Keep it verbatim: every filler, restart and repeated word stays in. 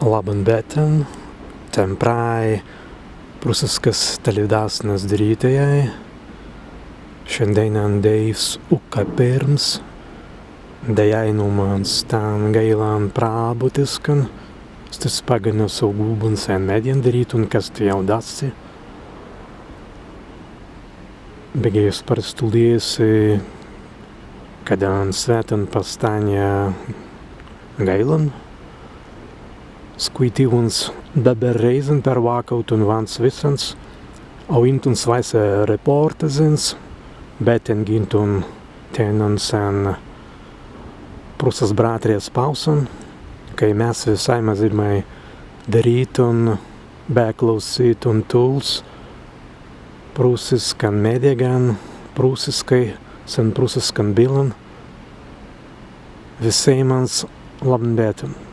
Labban bītan, tēmprāi prūsiskas telewīdasnas dirītajai. Šandēinan dēiws Ukapirms, dēi ainunts stan gaīlan prabutiskan, stesse paggan as augūbuns en meddjan dirītun, kas tēi audāsi. Beggi as parastuldiesi, kaddan swētan pastānja gaīlan, skaitīwuns dabber rēizan perwakautun wants wissans, auīntun swāise repōrtažins, be tengīntun tennans en Prūsas brātrijas pāusan, kāi mes wisāi mazīmai dirītun be klausītun tūls prūsiskan meddjan, prūsiskai, sen prūsiskan billan. Wisēimans labban bītan.